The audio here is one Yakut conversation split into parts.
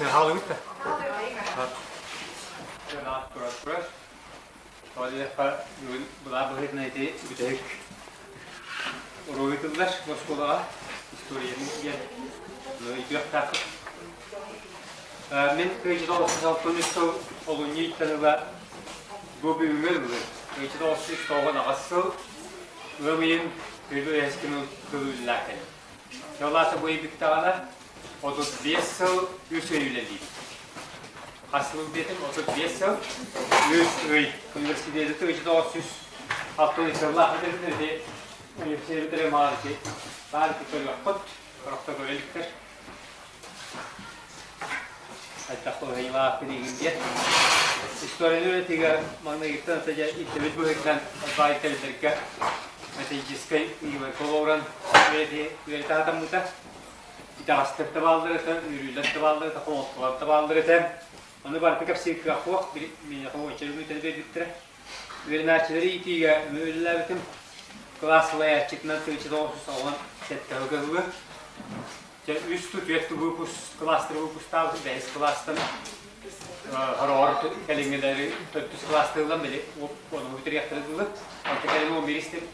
Хаалыбыт да. Турар турар. Тоҕо диэтэххэ, бүгүн былаан быһыытынан ити бүтэһик уруок ыытыллар оскуолаҕа историяны диэн ыйытыахтаахпыт. Мин 1963 сыл олунньу ыйтан ыла бу бүгүҥҥэ дылы 1998 сыл ыам ыйын үһүс күнүн тыл үлэлээх кэлим. Ол аата бу ый бүттэҕинэ 35 сыл үс ый үлэлиир. Хас сыл диэтим 35 сыл үс ый. Университеты 1963 сыллаах бүтэрбитим ити университеты бүтэрэн маҕан ити баар ити көрүөххүт, сорохтор көрө иликтэр. Хайдах туһайылаах билигин диэн. Историяны үөрэтиигэ маҥнайгыттан ата дьэ ирдэбил быһыытынан баай тэриллэргэ методическай ыйыыларга олоҕуран үөрэтэ сатаммыта. Итэҕэстэр да бааллар этэ, үөрүүлэр да бааллар этэ, хомолтолор да бааллар этэ. Ону барыта кэпсиир кыах суох, миэхэ уонча мүнүүтэни биэрбиттэрэ. Үөрэнээччилэри иитиигэ үлэлээбитим. Кылаас салайааччытынан 1997 сылга ылыы. Дьэ, үс түөрт выпуск, кылаастары выпустаабытым, бэһис кылаастан хороҕор кэлиҥҥилэри төрдүс кылаастан ылан били ону бүтэриэхтэрэ дылы. Онто кэлин он биристим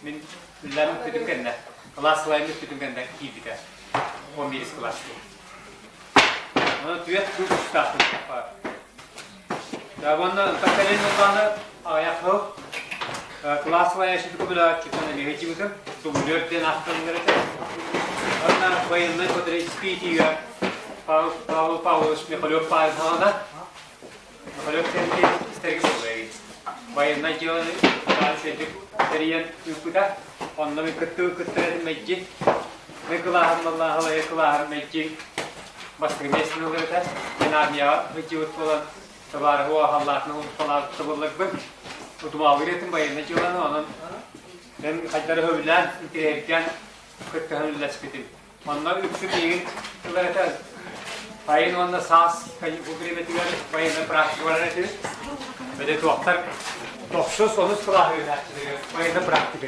мин үллэм бүтүн кэннэ, кылаас салайым бүтүн кэннэ киирбитэ. 11 кылаас. Оны түөрт выпустаахпын. Уонна кэлин ыллааны аҕыйах сыл кылаас салайааччыты көмөлөһөөччүтүн эмиэ сылдьыбытым. Дублер диэн ааттаныллар этэ. Уонна военнай патриотическай иитиигэ Павел, Павел Павлович Михалев баарын саҕана Михалев диэн истэргэ буолла Военнай дьыаланы үчүгэйдик тэрийэн ыыппыта. Онно мин кыттыы кыттар этим мэлдьи. Мин кылааһым баллааһылайа кылааһым мэлдьи бастакы миэстэни ылар этэ. Мин армияҕа сылдьыбыт буолан табаарыһы уоһаллаатынан улуспалаабыт табылларбын. Утумаалыыр этим байыаннай дьыаланы, онон мен хайдары сөбүлээн, интэриэһиргээн кыттыһан үлэлэспитим. Онно үксүн миигин ылар этэ. Сайын уонна саас каникул бириэмэтигэр военнай практика барар этибит. Бэдэ туохтар тохсус онус кылааһы үөрэнээччилэригэр военнай практика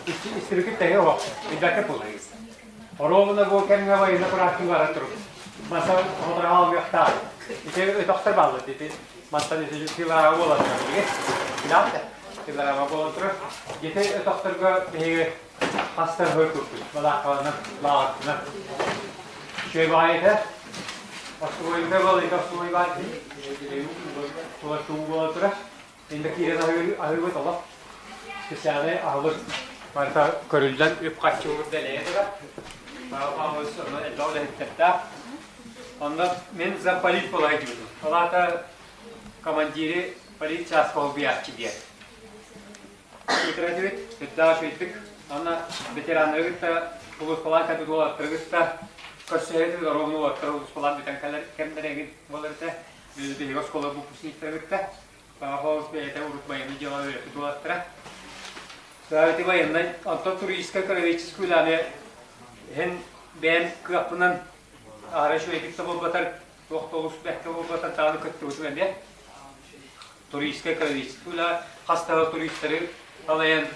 Истибикит тэҥэ оһох, билбэккэ буолайгыт. Оруобуна бу кэмҥэ военнай практика барар турук. Маса оҕотораҕа алгыахтаах. Ити өтөхтөр бааллар ити мантан ити силараҕа буолан турар билигин. Билэҕит силараҕа буолан турар. Ити өтөхтөргө биһиги Хастар хой курдук, балааккаланан, лааҕыртынан. Үчүгэй баҕайы этэ. Остуруойга балыйга остуруой баар тула туу буола турар. Инде киирэн аһыыбыт олох. Специальный аһылык барыта көрүллэн үп-харчы урдэлэйэ турар. Элбэх үлэһиттэрдээх. Онно мин замполит буола сылдьыбытым. Ол аата командиры полиция солбуйааччы диэн. Ыытар этибит, сүрдээх үчүгэйдик. Уонна ветераннары кытта, сулууспалаан кэлбит уолаттары кытта көрсүһэбит, оруобуна уолаттар сулууспалаан бүтэн кэлэр кэмнэрэ эҥин буолар этэ. Биһиги оскуола выпускниктара кытта. Павлов бэйэтэ урут военнай дьыала үөрэппит уолаттара. Ити военнай, онтон туристическай краеведческий үлэни иһин бэйэм кыахпынан аһара үчүгэйдик да буолбатар, туох да олус бэркэ буолбатар даҕаны кыттыбытым эмиэ. Туристскай краеведческий үлэ хас да туристары салайан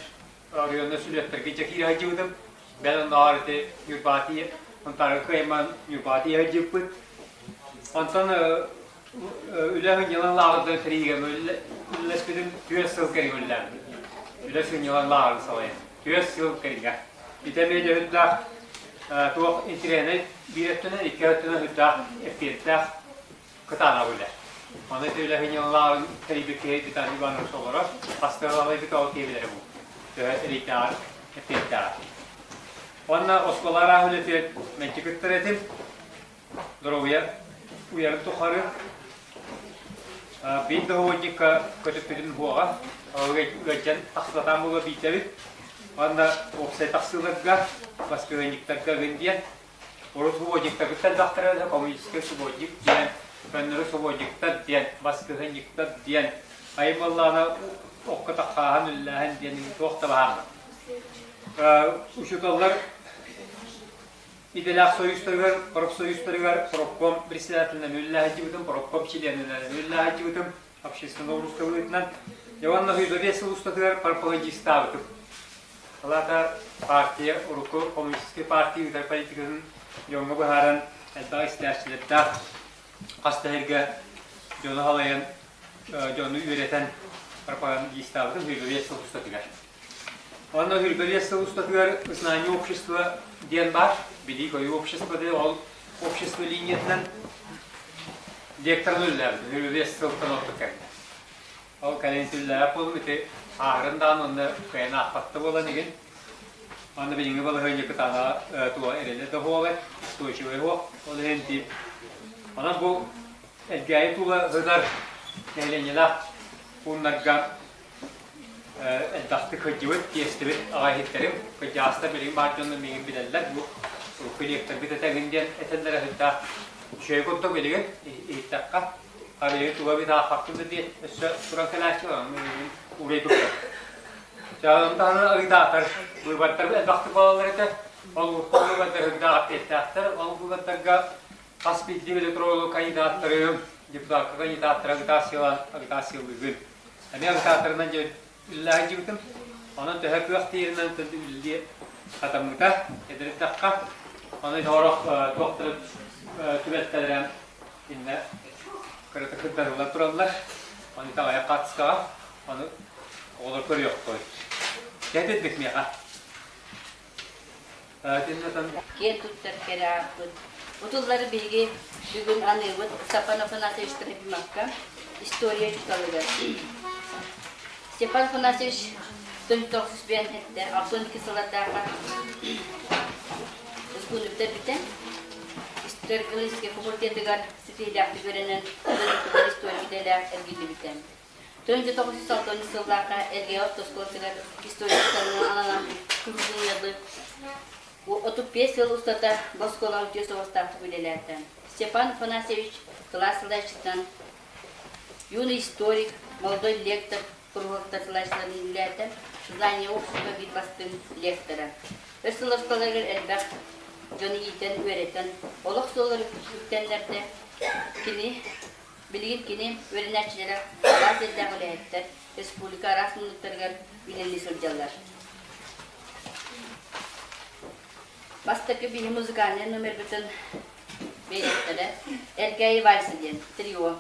оройуонна сүлүөттэргэ дьэ киирэ сылдьыбытым. Бэл оннооҕор ити Ньурбаатый Сунтаарга кыайман Ньурбаатый сылдьыбыппыт. Онтон үлэ сынньалаҥ лааҕырдан сэриигэ үлэлэспитим түөрт сыл кэриҥэ үлэлээбитим. Үлэ сынньалаҥ лааҕырын салайан. Түөрт сыл кэриҥэ. Ити эмиэ дьоһуннаах туох интириэһинэй биир өттүнэн, икки өттүнэн сүрдээх эппиэттээх кытаанах үлэ. Ону ити үлэ сынньалаҥ тэрийбит киһи Виталий Иванович олорор. Хастыалалайбыт ол киһи бу. Төһө эрийтээҕэр, эппиэттээҕэр. Уонна оскуола арааһы үлэтигэр мэлдьи кыттар этим. Доруобуйа уйарын тухары биир доһуонньукка көтүппүтүн уһуоҕа. Ыалдьан тахсыбатаан буолуо биирдэбит. Уонна уопсай тахсыыларга, баскыһыанньыктарга гын диэн Урут субботниктаргыт элбэхтэрэ коммунистическай субботник диэн, көннөрү субботниктар диэн, баскыһынньыктар диэн, айым буоллаҕына окко таххааһын, үллээһин диэн туох да баһаам. Учууталлар идэлээх союзтарыгар, профсоюзтарыгар профком председателинэн үлэлээһин профком чилиэнинэн үлэлээһин общественнай урусхалыытынан. Уонна Хүйбэбиэс сыл устатыгар пропагандистаабытым. Ол аата партия, урукку коммунистическай партия ыытар политикатын дьоҥҥо быһааран. Элбэх истээччилэрдээх хас да сиргэ дьону халайан, дьону үөрэтэн пропагандистаабытым 25 сыл устатыгар. Онно 25 сыл устатыгар «Знание общества» диэн баар, билии-көрүү общество диэн, ол общество линиятынан лекторын үлэлээбитим 25 сылтан ордук кэмҥэ. Ол кэлин сүллээх буолум ити ааһарын даҕаны онно кыайан аахпатта буолан игин. Аны билиҥҥи балаһыанньа кытаана туох эрэлэ да суох устойчивый суох. Ол иһин ити онон бу Элгээйи тула сытар нэһилиэнньэлээх пууннарга элбэхтик сылдьыбыт, тиэстибит аҕай иһиттэрим, кырдьаҕастар билигин баар дьоннор миигин билэллэр, бу урукку лекторбыт этэҥин диэн этэллэрэ сыттаах үчүгэй курдук билигин иһиттэххэ арыйы туга бит аахпаппын да диэн өссө туран кэлээччи ону билигин уурайбыппын. Чаҕылым таһынан ыйдаатар быыбардар элбэхтик буолаллар этэ. Ол урукку быыбардар үрдээх эппиэттээхтэр. Ол быыбардарга хас биирдии электронлуу кандидаттары, депутатка кандидаттары агитациялыгын. Эмиэ агитаторынан дьэ үлэлээн дьибитим. Онон төһө кыах тиийэринэн үлэлиэ хатаммыта эдэрдэххэ. Ону сорох туохтары түбэлтэлэрэ иннэ кыратык кырдарыллар тураллар. Ону таҕайа хаатыскаҕа, ону оҕолор көрүөххүт. Кэтит миэхэ. Киэн туттар кэрэ ааппыт. Бу тыллары биһиги бүгүн аныыбыт Степан Афанасьевич Трофимовка история учууталыгар. Степан Афанасьевич 1995 эттэ, 62 сыллардаахха СГУ-ну бүтэрбитэ. Историческай факультетыгар ситиһиилээхтик үөрэнэн, историк идэлээх эргиллибитэ. 1906 сыллаахха Эргэ ортоскуолатыгар историктарынан ананан күһүҥҥү 35 сыл устата бу оскуолаҕа үтүө суобастаахтык үлэлээтэ. Степан Афанасьевич кылаас салайааччытынан юный историк, молодой лектор куруһуоктар салайааччыларын үлэлээтэ, знание общества биир бастыҥ лектора. Өр сыл оскуолаларыгар элбэх дьону иитэн, үөрэтэн, олох суолларын үктэннэрдэ. Кини Билигин кини үөрэнээччилэрэ араас сирдээх үлэһиттэр, республика араас муннуктарыгар үлэлии сылдьаллар. Бастакы биһи музыкальнай номербытын биэриэхтэрэ Эргээйи вальса диэн трио.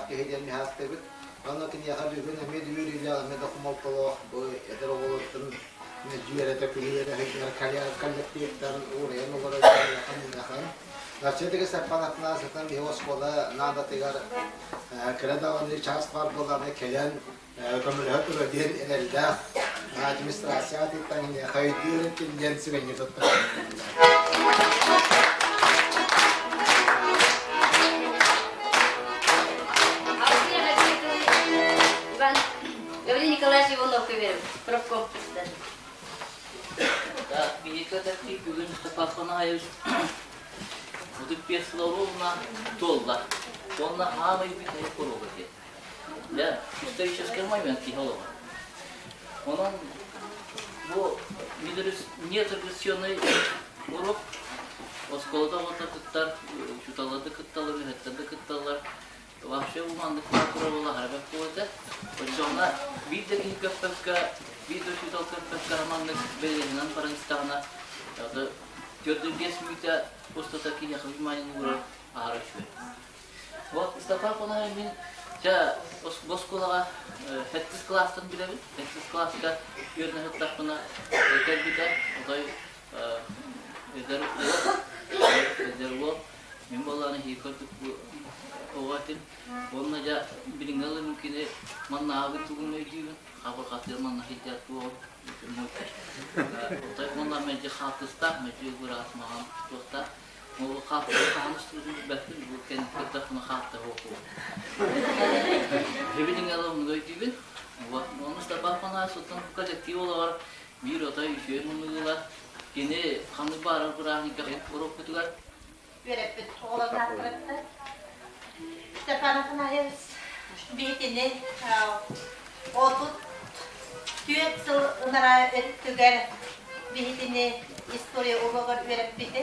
Киһи диэн миһаастыыбыт. Онно киниэхэ бүгүн эмиэ дүөрүүлээх, эмиэ да хомолтолоох бу эдэр оҕолортон дьүөрэтэ күлүөрэ сылдьар коллективтарын уурайан олорор мунахан. Наччатыгы Саппан Афанасьевтан биһи оскуола наадатыгар кыра даҕаны чаас баар буоллаҕына кэлэн көмөлөһө тура диэн эрэллээх администрация атыттан хайдыыр диэн сүбэнньи туттар. Иван Гаврил Николаевич Иванов профком председатель. Да, Великий бүгүн Степан Удуппес Лоровна туолла. Туолла хаамай бүтэһик уруога диэн. Да, исторический момент киһи олоҕо. Онон бу нетрадиционный урок оскуолада оҕото кыттар, учууталлар да кытталлар, үлэһиттэр да кытталлар. Вообще бу маннык турар харабат буолуо Оччоҕуна биир да киһи көппөккө, биир да учуутал көппөккө маннык бэлиэтинэн баран истэҕинэ, 4-5 мүнүүтэ устата киһиэхэ внимание уурар аһара үчүгэй. Вот Мустафа Кунаев мин дьэ бу оскуолаҕа сэттис кылаастан билэбин. Сэттис кылааска үөрэнэ сыттахпына кэлбитэ. Отой эдэр уол, эдэр уол. Мин буоллаҕына эһиги курдук оҕо этим. Уонна дьэ билиҥҥи ылым кини маннааҕы тугун өйдүүбүн. Хабырҕатыгар манна сылдьар туоҕун Отой уонна мэлдьи хаартыстаах, мэлдьи быраас маҕан туохтаах. Ол хаартыска хаһан устубутун билбэппин, бу кэнниккэ тахына хаарта буолуо. Билиҥҥи ылым өйдүүбүн. Вот, ону Степан Афанасьев коллектив олоҕор биир отой үчүгэй муннугула кини ханнык баарар бырааһынньыкка уруккутугар үөрэппит оҕолорун ааттарыттан Степан Афанасьевич биһитини 34 сыл ынараа өттүгэр биһитини история уруогар үөрэппитэ.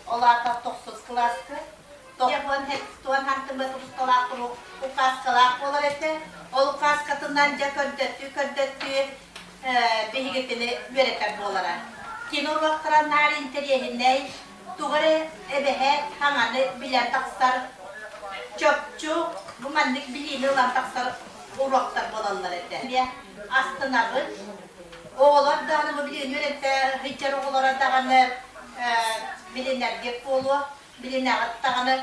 Ол аата тохсус кылааска. Туон хантыммыт усталаах указкалаах буолар этэ. Ол указкатынан дьэ көрдөттүү-көрдөттүү биһигитини үөрэтэр буолара. Кини уруоктара наар интэриэһинэй, тугу эрэ эбэһээт хаҥаны билэн тахсар, чопчу бу маннык билиини ылан тахсар уруоктар буолаллар этэ. Эмиэ астынабын. Оҕолор даҕаны бу билиини үөрэтэ сылдьар оҕолоро даҕаны билинэргит буолуо. Билинэҕит даҕаны,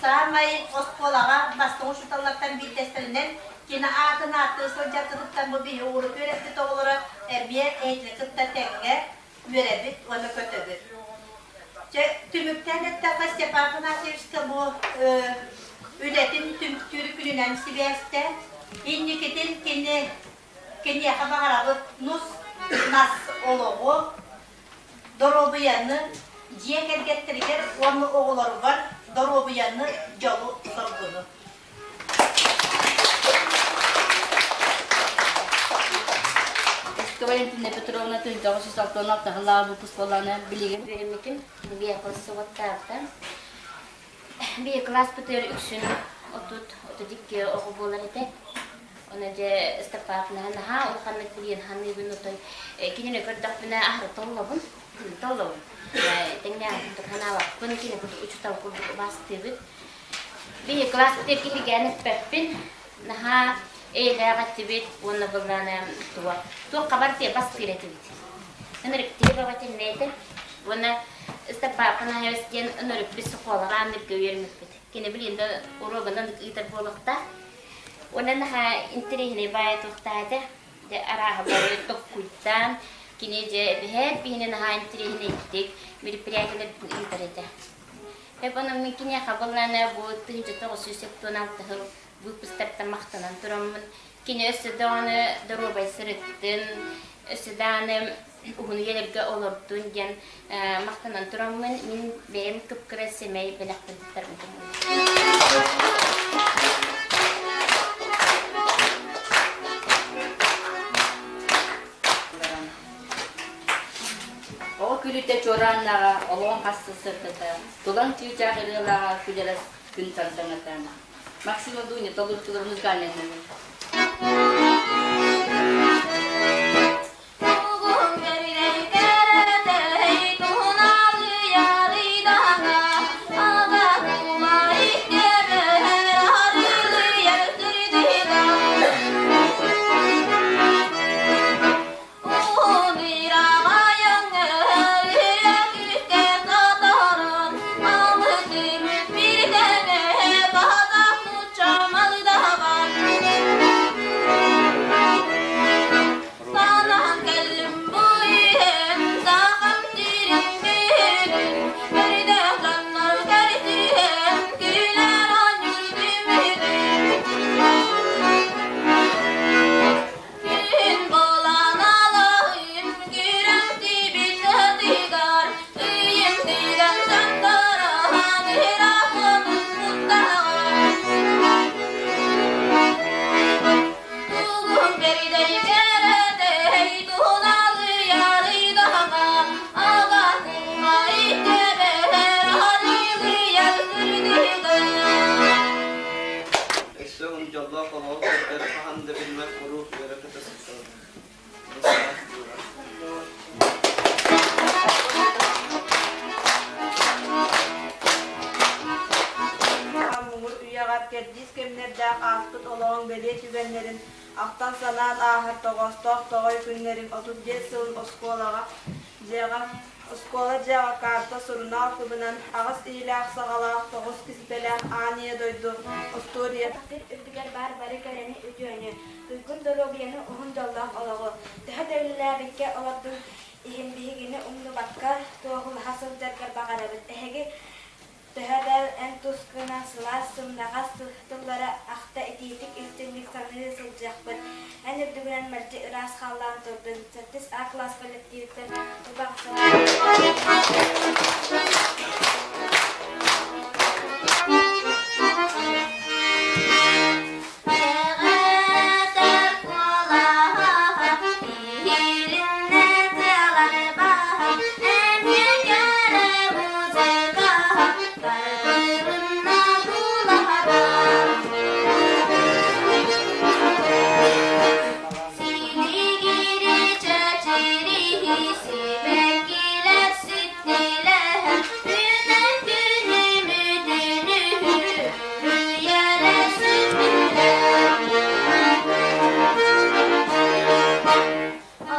саамай оскуолаҕа бастыҥ учууталлартан биирдэстэринэн кини аатын ааттыы сылдьаргытыттан бу биһи урут үөрэппит оҕолоро эмиэ эһигини кытта тэҥҥэ үөрэбит уонна көтөбүт. Чэ, түмүктээн эттэххэ, Степан Афанасьевичка бу үлэтин түмүктүүр күнүнэн сибээстээн, инникитин кини киниэхэ баҕарабыт нус-нас олоҕу, доруобуйаны, дьиэ кэргэттэригэр уонна оҕолоругар доруобуйаны, дьолу-соргуну. Өскө Валентина Петровна 1966 сыллааҕы выпуск билигин Үөрэммитим биэкыл суоттаахтан. Биир кылааспытыгар үксүн 30-32 оҕо буолар этэ. Онон дьэ Ыстапаапнаһа наһаа улаханнык билиэн саныыбын оттон кинини көрдөхпүнэ аһары толлобун, толлобун. Тэҥнээх курдук санаабаппын, кини курдук учуутал курдук убаастыыбыт. Биһи кылааспытыгар киһиргээн эппэппин, наһаа эйэлээх этибит уонна былаана туох туох хабар тиэ бастыыр этибит. Ынырыктыы бөҕө этиннээтэ. Уонна Ыстапааппын диэн ынырыкпыт сокуолаҕа ааннырга үөрэммиппит. Кини билигин да уруогунан ыытар буолуохтаах. Уонна наһаа интэриэһинэй баайа туохтаах этэ. Дьэ арааһа бары токкуйдаан, кини дьэ эбэһээт биһини наһаа интэриэһинэйдик мероприятиеларбытын ыытар этэ. Эп онон мин киниэхэ былаана бу 1976 сыл выпустартан махтанан тураммын, кини өссө даҕаны доруобай сырыттын, өссө даҕаны уһун үйэлэргэ олордун диэн махтанан тураммын, мин бэйэм кып-кыра сэмэй бэлэхпин туттарбытым. Оҕо күлүүтэ чуорааннаҕа, олоҕун хас сырдата, тулаҥ чыычаах ырыалааҕа күлэрэ күн сардаҥата. Максима Дуня толоруччулар музыкальнай номер. Өссө уһун дьоллоох олоҕу көрдөр хаһан да билбэт куруук үөрэ көтө сылдьабын. Муҥур үйэҕэр кэрдиис кэмнэрдээх ааспыт олоҕуҥ бэлиэ түгэннэрин ахтан-санаан ааһар тоҕоостоох тоҕой күннэрин 35 сылын оскуолаҕа, дьиэҕэ Оскуола дьиэҕэ карта, сурунаал кыбынан аҕыс иилээх-саҕалаах, тоҕус кисбэлээх аан ийэ дойду остуоруйа Сир үрдүгэр баар бары кэрэни үтүөнү, туйгун доруобуйаны уһун дьоллоох олоҕу, төһө да үлэлээбиккэ олордуҥ иһин биһигини умнубакка туоһулаһа сылдьаргар баҕарабыт. Эһиги Төһө да эн тускунан сылаас сымнаҕас тыллары ахта итиитик истиҥник саныы сылдьыахпыт. Эн үрдүгүнэн мэлдьи ыраас халлаан турдун. Сэттис А класс коллективиттэн Эҕэтэр куолаһа иһилиннэ тыалар баһа эмиэ кэрэ музыкаһа тардылынна тулаһара Силигири чэчириһи сибэккилэр ситтилэр Үүнэн күнү мүтүнүһү үрүйэлэр сүттүлэр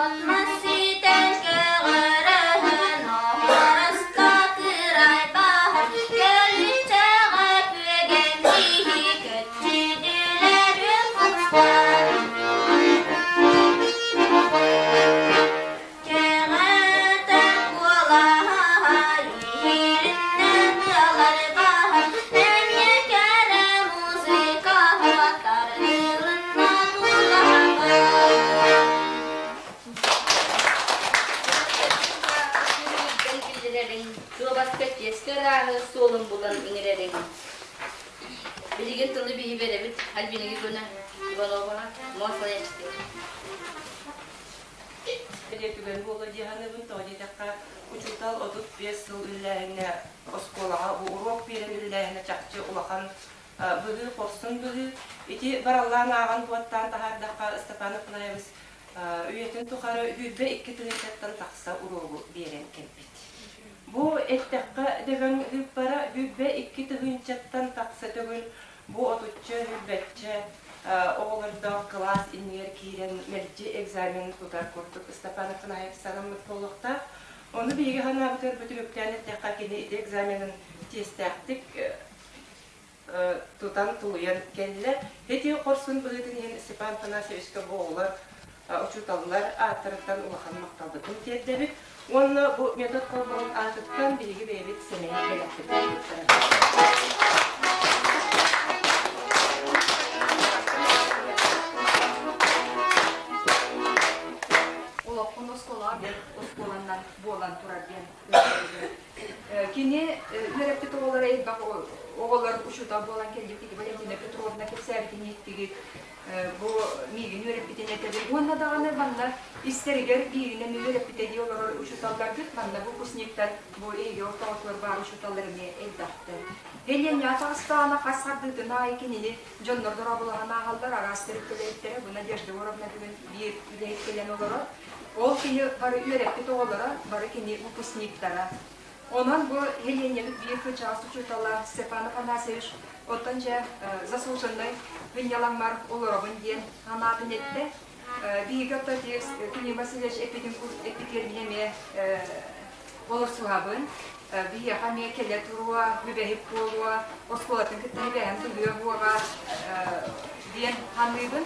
От-мас ситэн көҕөрөһөн оһуораска кырайбаһан Көлүччэҕэ күөгэҥниһи көччүдүлэр үөл кустар Кэҕэтэр куолаһа иһириннэ тыалар баһа Эмиэ кэрэ музыкаһа тардылынна тулаһаҕа Биллэриҥ, суобаска чиэскэ ырааһы суолун булан иҥэрэриҥ. Билигин тылы биһи биэрэбит Альбина Егоровна Ивановаҕа муос салайааччытыгар. Бэлиэ түгэн буолла дии саныыбын. Тоҕо диэтэххэ, учуутал 35 сыл үлэлээһинэ оскуолаҕа бу уруок биэрэн үлэлээһинэ чахчы улахан быһыы, хорсун быһыы. Ити бараллаан ааҕан буоттаан таһаардахха, Степан Афанаевич үйэтин тухары 22 тыһыынчаттан тахса уруогу биэрэн кэлбит. Бу эттэххэ дөбөҥ ыыппара 22 тыһыынчаттан тахса төгүл бу отучча, сүүрбэччэ оҕолордоох кылаас иннигэр киирэн мэлдьи экзамен тутар курдук Степан Афанасьевич санаммыт буолуохтаах. Ону биһиги санаабытыгар бу түмүктээн эттэххэ, кини ити экзаменын чиэстээхтик тутан тулуйан кэллэ. Ити хорсун быһыытын иһин Степан Афанасьевичка бу оҕолор учууталлар ааттарыттан улахан махталбытын тиэрдэбит. Уонна бу метод холбоһук аатыттан биһиги бэйэбит сэмэй бэлэхпитин туттарабыт. Олоххун оскуолаҕа бэрт оскуоланнан буолан турар диэн Кини үөрэппит оҕолоро элбэх оҕолор учуутал буолан кэлбит Валентина Петровна кэпсээбитин иһиттигит бу миигин үөрэппитин этэбин уонна даҕаны манна истэригэр бииринэн үөрэппитэ дии олорор учууталларгыт манна выпускниктар бу эһиги ортоҕутугар баар учууталлар эмиэ элбэхтэр. Леня таҕыстаҕына хас хардыытын аайы кинини дьоннор дорооболоһон ааһаллар араас тэрилтэлэриттэрэ бу Надежда Егоровна бүгүн биир үлэһит кэлэн олорор. Ол кини бары үөрэппит оҕолоро, бары кини выпускниктара. Онон бу Еленябит биир кырдьаҕас учуутала Степан Афанасьевич оттон дьэ заслуженнай сынньалаҥмар олоробун диэн анаатын эттэ. Биһиги оттон Клим Васильевич эппитин эппитигэр мин эмиэ олорсуһабын. Биһиэхэ эмиэ кэлэ туруо, бүбэһик буолуо, оскуолатын кытта сибээһин быһыа буола диэн саныыбын.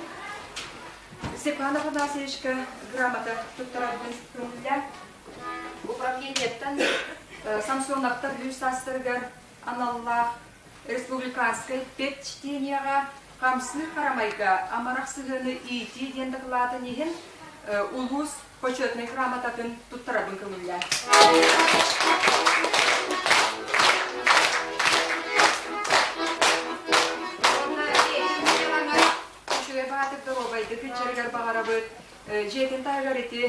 Степан Афанасьевичка грамота туттарарбын көҥүллээн Управлениеттан Самсоновтар үс саастарыгар аналлаах республиканскай педчтениеҕа хамсыыр харамайга амарах сыһыаны иитии диэн дакылаатын иһин улуус почетнай грамотатын туттарабын көҥүллээн. Үчүгэй баатыр доруобайдык сылдьарыгар баҕарабыт. Дьиэтин таһыгар ити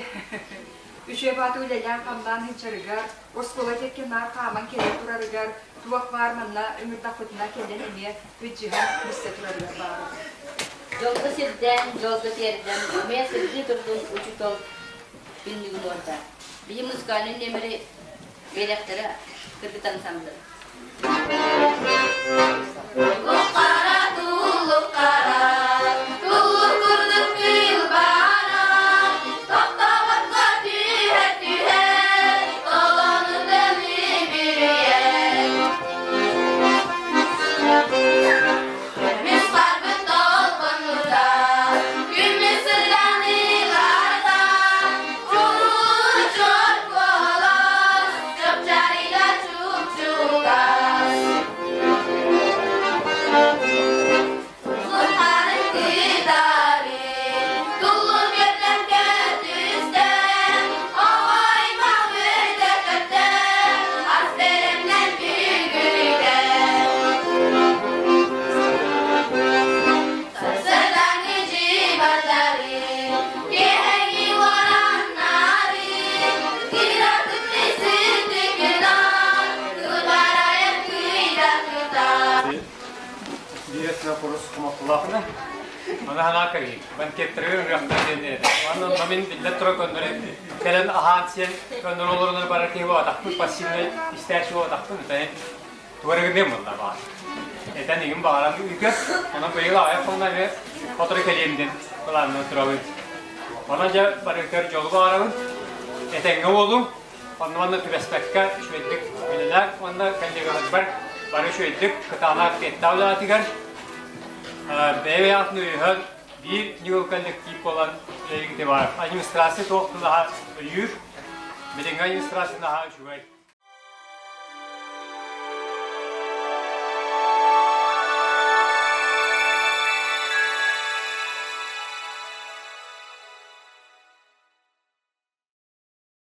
үчүгэй бааты үлэлээн-хамнаан сылдьарыгар, оскуола диэки наар хааман кэлэ турарыгар, туох баар манна ыҥырдахпытына кэлэн эмиэ ыдьыһан билсэ турарыгар баҕарабыт. Дьолго сирдээн, дьолго тиэрдэн, умайа сырдыы турдун учуутал түннүгүн уорда. Биһи музыкальнай нүөмэри биэрэхтэрэ кыргытан санды. Туллук-хара, туллук-хара, туллук курдук кыыл баара, тохтобокко түһэ-түһэ, толору. курус хомолтолоохуна. Аны санаа кэбиһин. Банкеттарыгар ырыахтар диэн этэ. Онон мин биллэн турар көннөрү кэлэн аһаан сиэн көннөрү олорунар барар киһи буолбатахпын, пассивнай истээччи буолбатахпын. Этэн тугар гыныам буолла баҕар. Этэн игин баҕаран үкэс. Онон быйыл аҕыйах хонно эмиэ сотору кэлиэм диэн былаанынан турабын. Онон дьэ барыгытыгар дьолу баҕарабын. Этэҥҥэ буолуҥ. Онно-манна түбэспэккэ үчүгэйдик үлэлээх уонна коллегаларбар бары үчүгэйдик кытаанах эппиэттээх үлэҕитигэр бэйэ-бэйэҕитин өйөһөн биир ньыгыл коллектив буолан үлэлиигитэ баар. Администрация туох наһаа өйүүр, билиҥҥи администрация наһаа үчүгэй.